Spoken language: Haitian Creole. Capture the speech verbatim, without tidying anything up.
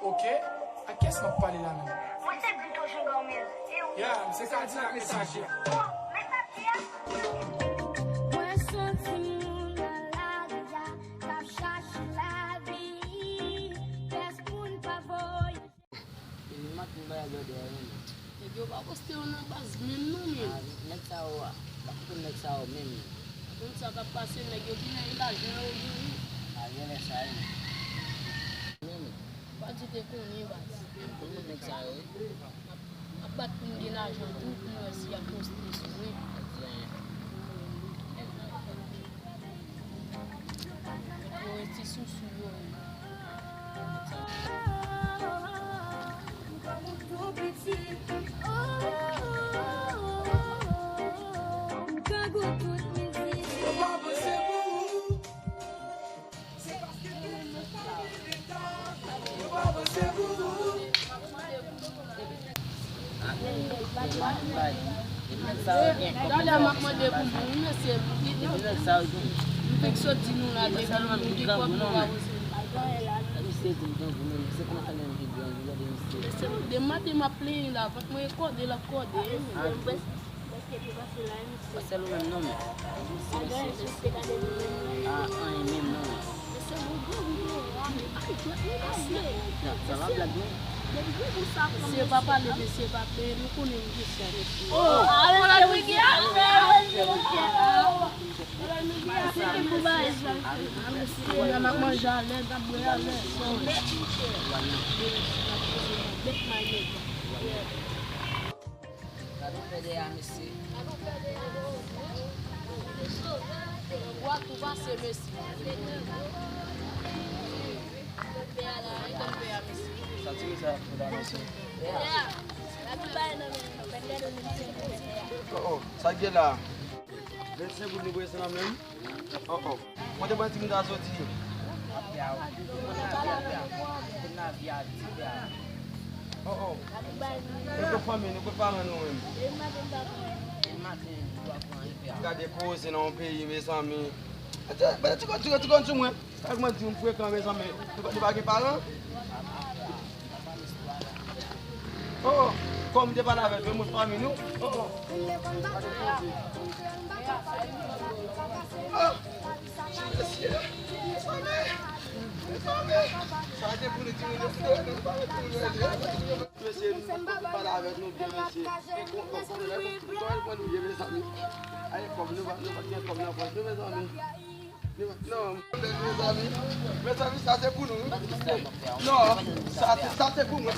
Ok, a kiyès m ap pale la menm? Mwen se Brito Junior menm. Ya, m se Kadilak Mesaje. Bon, Mesaje a. Mwen se yon timoun nan lari a k ap chache lavi. Kiyès moun pa voye. Epi maten bagay lòdè a menm. Nèg yo pa poste yo nan baz menm non menm. Ah, nèg sa yo a. Pa koute nèg sa yo menm. Konn sa k ap pase, nèg yo genyen lajan yo genyen. Ah, genlè sa wi. Menm. Padi te konnen baz. Konnen nèg sa yo wi. M ap bat pou m gen lajan tou, pou m wè si y ap poste sou mwen. Yo rete sousou yo. Talè m ap mande pou mwen, wi, mesye. M fèk sot di nou la depi nou gen kòb nou pa poze. Mesye, demen maten m ap plenyen la, vant mwen kòde, l ap kòde. Mesye, mesye. Sa sèl ou menm non men. Mesye, mesye. Ah, anyen menm non men. Sa pa blag non. Mesye pa pale, mesye pa peye, nou konnen nou gen sa, mesye. Oh, ala mesye. Kounye a m ap manje alèz, m ap bwè alèz. Gade yon fè dèyè a, mesye. Gade yon fè dèyè a, mesye. Granbwa tou pase, mesye. Granpè a la, granpè a, mesye. Sa ti mesye a fè la, mesye. Oh, oh, sa k gen la? Vennsenk goud nou voye sa nan men m. Oh, oh. Kote bandi m ta soti? Oh, oh. Nou kot fanmi, nou kot paran nou menm? Gade koze nan yon peyi, mezanmi. Gade ti kòn, ti kòn, ti kòn sou mwen. Sa kòman di moun frekan, mezanmi? Nou pa, nou pa gen paran? Oh, oh. Kòm m te pale avèk yon moun fanmi nou. Oh, oh. Oh, mesye, mezanmi, mezanmi. Sa se pou nou timoun yo. Mesye, nou pale avèk nou byen, mesye. Kon, kon, kon, kòman nou ye, mezanmi? Ay, kòm nou pa, nou pa gen kòm nan pòch nou, mezanmi. Non, mezanmi, mezanmi, sa se pou nou. Non, sa, sa se pou mwen.